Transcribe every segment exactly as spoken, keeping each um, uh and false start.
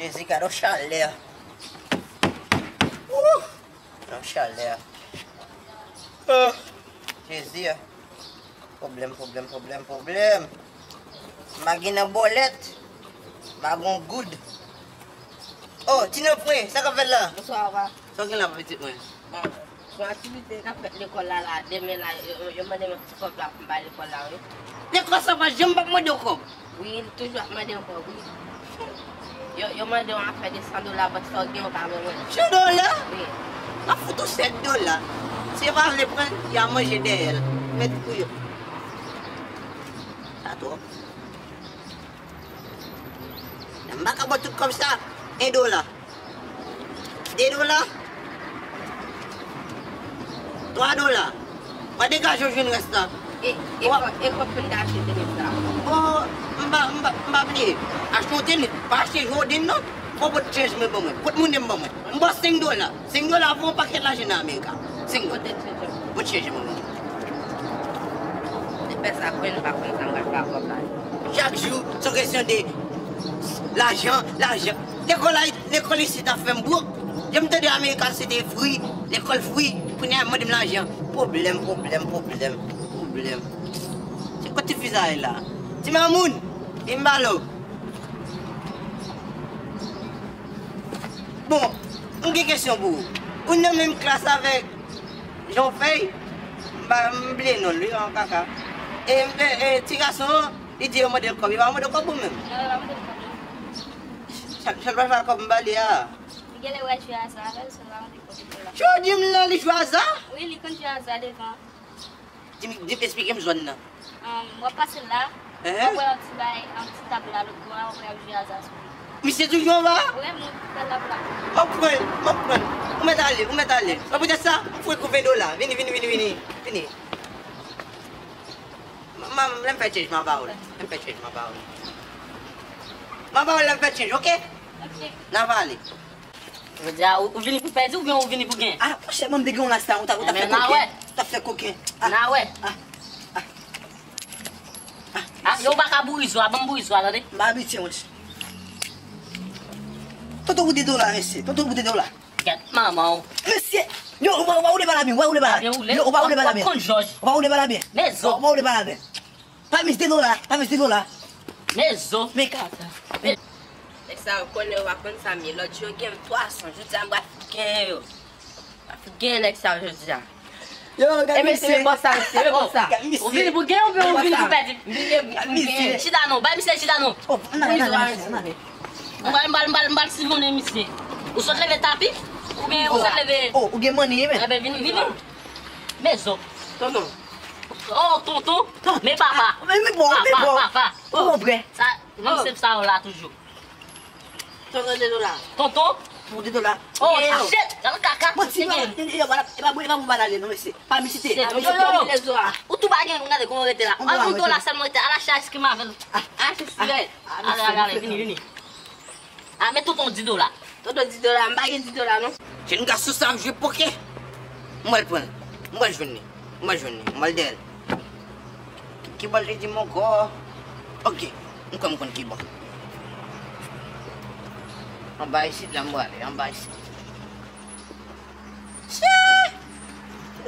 Jezi, gade yon chalè. Wouh! Yon chalè. Oh, Jezi. Pwoblèm, pwoblèm, pwoblèm, pwoblèm. M pa gen nan bòlèt. M pa gen goud. Oh, Ti Nanpwen, sa k ap fèt la? Bonswa, papa. Sa w gen la, pitit mwen? Bon, se yon aktivite k ap fèt lekòl la, la, demen la, yo, yo, yo mande m yon ti kòb la pou m bay lekòl la, wi. Lekòl sa pa janm p ap mande w kòb? Wi, li toujou ap mande m kòb, wi. Yo, yo mande yon afè de san dola, but sa w gen, w ka ban mwen. San dola? Wi. M ap fout ou sèt dola. Si yo pa vle pran l, y a manje dèyè l. Mèt pou yo. Sa twòp. M pa ka ba w tout kòb sa. En dola. De dola. Twa dola. W a degaje w jwenn rès la. E, e kò-, e kòb pou n ta achte tenis la? O, m pa, m pa, m pa bliye. Achte yon tenis. Pa achte Jordan non. Fò w pot change mwen ban mwen. Pot monnen m ban mwen. M ba w senk dola. Senk dola pou yon pakèt lajan nan Amerika. Senk dola. Pot change mwen ban mwen. Li fè sa pou n pa konn sa m pral fè ak kòb la. Chak jou, se yon kesyon de lajan, lajan. Lekòl la, lekòl isit ap fè m bwok. Jan m tande Amerika se te fri, lekòl fri, kounye a y ap mande m lajan. Pwoblèm, pwoblèm, pwoblèm, pwoblèm. Se kote fi sa ye la? Ti mamoun, vin m pale w. Bon, m gen kesyon pou ou. Ou nan menm klas avèk Jan Fèy? M pa, m bliye non l wi, an kaka. E, e, e, ti gason an, li di yo mande l kòb. Yo pa mande w kòb ou menm? Non, yo pa mande m kòb non. Sa, sa l pral fè ak kòb m ba li a? Li genlè wè jwe aza avè l, so l pa mande kòb pou l la. Cho di m la li jwe aza? Wi, li konn jwe aza devan. Di m, di m, esplike m zòn nan. Ahn, w ap pase la, w ap wè yon ti bay, yon ti tab la lòt bò a, w ap wè y ap jwe aza sou li. Misye toujou anba a? Wi, m wè l ap la. M ap pran l, m ap pran l. Ou mèt ale, ou mèt ale. Mwen poutèt sa, m fouye kou ven dola. Vini, vini, vini, vini. Vini. M, m, lè m fè change, m a ba w l. Lè m fè change, m a ba w l. M a ba w l, lè m fè change, oke? Oke. N a pale. Jodi a, ou, ou vini pou pèdi oubyen ou vini pou gen? Ah, monchè, mwen m te gen yon lasta, ou t ap, ou t ap fè koken. Ou t ap fè koken. Ah, ah, ah. Ah, yo pa ka bouri zo a, ban m bouri zo a, tande. M pa abitye, monchè. Tonton pou de dola, mesye. Tonton pou de dola. Gèt manman w. Mesye, yo, ou pa, ou pa woule pa la byen, ou pa woule pa la byen. Yo, ou pa woule pa la byen. Ou pa woule pa la byen. Men zo. Ou pa woule pa la byen. Pa mis de dola, pa mis de dola. Men zo. Men kaka. Nèg sa yo konnen yo pa konn sa m ye. Lòt jou yo gen m twa san, jodi a m pral fout genyen yo. M pral fout genyen nèg sa yo jodi a. Yo, gade misye. E mesye, men bòs sa, mesye, men bòs sa. Ou vini pou genyen oubyen ou vini pou pèdi? M vini pou genyen. Chita non, bay misye chita non. Oh, ann ale, ann ale, ann ale. M pral, m pral, m pral, m pral sizonnen misye. Ou sot leve tapi? Oubyen ou sot leve? Oh, ou gen manniye, men. Enben, vini, vini. Men zo. Tonton. Oh, tonton. Men papa. Men, men bon, men bon. Papa, papa. Oh, mon frè. Sa, nan sèv sa yo la toujou. Tonton de dola. Tonton? Pou de dola. Oh, shit. Nan kaka. Manti, e pa, e pa, e pa pou banane non, mesye. Pa misite. Yo, yo, yo. Ou tou pa gen, gade kòman w rete la. Yon dola sèlman rete. Ala chay eskrim avè l. Ah, se sirèt. Ale, ale, ale, vini, vini. Ah, men tonton di dola. Tonton di dola, m pa gen di dola non. Jèn gason sa ap jwe pokè. M pral pran l. M pral jwenn li. M pral jwenn li. M pral dèyè l. Ki, ki bò l te di m ankò? Oke. M kwè m konn ki bò. Anba isit la m prale, anba isit. Tcha!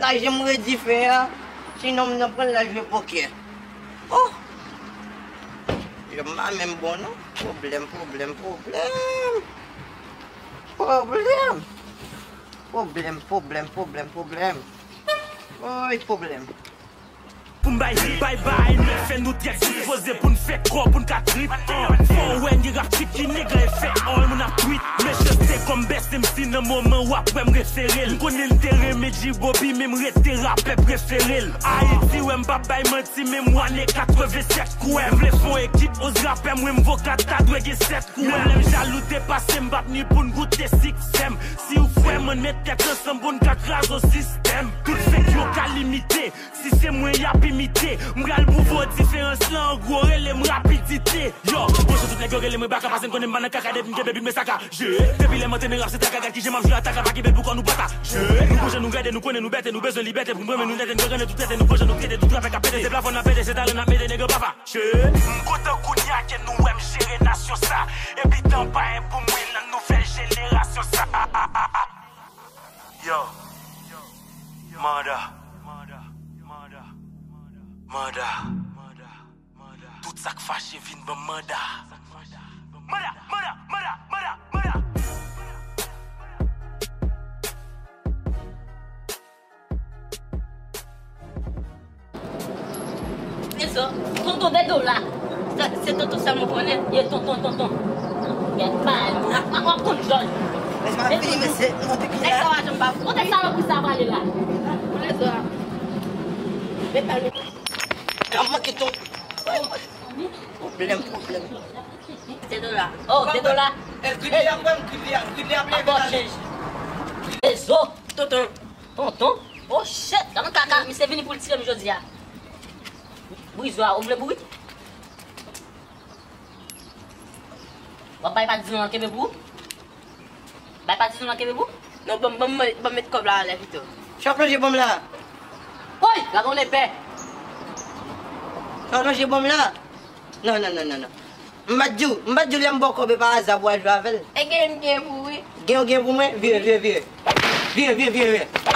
Lajan m redi fè a, ti nonm nan pran l al jwe pokè. Oh! Jwèt m pa menm bon non. Pwoblèm, pwoblèm, pwoblèm. Pwoblèm. Pwoblèm, pwoblèm, pwoblèm, pwoblèm. Woy, pwoblèm. Pou m bay, bay, bay, men fè nou trèt, sipoze pou n fè kò, pou n ka trip, an. Fò w wè n gen rap trip ki nèg an efè, an, moun ap tweet. Mechanste kòm best M C nan moman w ap wè m refere l. M konnen l te renmen G-Bobby, men m rete rapè prefere l. Ayiti, wè m p ap bay manti, men m wane katrevennsèt kwè. M vle fè yon ekip onz rapè, mwen m voka ta dwe gen sèt kwè. Menm lè m jalou te pase, m p ap ni pou n goute siksè m. Si w kwè m, ann met tèt ansanm pou n ka kraze yon sistèm. Tout fake yo ka limite. Si se mwen y ap imite, m pral pwouve w diferans lan, an gwo, rele m rapidite. Yo, m pran sou tout nèg yo rele mwen baka, paske n konnen m pa nan kaka, depi m kenbe bit mwen sakaje. Depi lè m antre nan rap se traka, gad kijan m ap jwe ataka, pa kenbe l pou kò nou pataje. Nou bouje, nou rèd, nou konnen nou bèt, nou bezwen libète pou n pran men nou nèt, n gangrene tout tèt, nou pran jan nou trete tout rapè k ap pete, se plafon n ap pete, se talan n ap mete, nèg yo pa fache. M kontan kounye a ke nou wè m jere nasyon sa, epi tan pa en pou mwen nan nouvèl jenerasyon sa. Yo, manda, manda, manda, manda. Tout sa k fache vin ban m manda. Manda, manda, manda, manda, manda. Ezo, tonton de dola. Se, se tonton sèl mwen konnen. Ye tonton, tonton. Gèt pa, w ap konn jòj. Lèz m ap vini, mesye. Nèg sa pa janm pa. Kote salopri sa prale la? Ezo a. Met pa l. Ka manke ton. Pwoblèm, pwoblèm. De dola. Oh, de dola. Grid li ap pran, grid li ap, grid li ap leve la. Ezo. Tonton. Tonton. Oh shit. Gade kaka, misye vini pou l tire m jodi a. Bourik sa, ou vle bourik? W ap bay patizan nan kenbe pou ou? Bay patizan nan kenbe pou ou? Non, ban m, ban m, ban m met kòb la anlè pito. Sa w ap lonje ban m la? Woy! Gade yon epè! Sa w ap lonje ban m la? Non, non, non, non, non. M pa t di w, m pa t di w lè m ba w kòb e pa aza pou w al jwe avè l. E gen, gen pou ou wi. Gen, gen pou mwen? Vire, vire, vire. Vire, vire, vire, vire.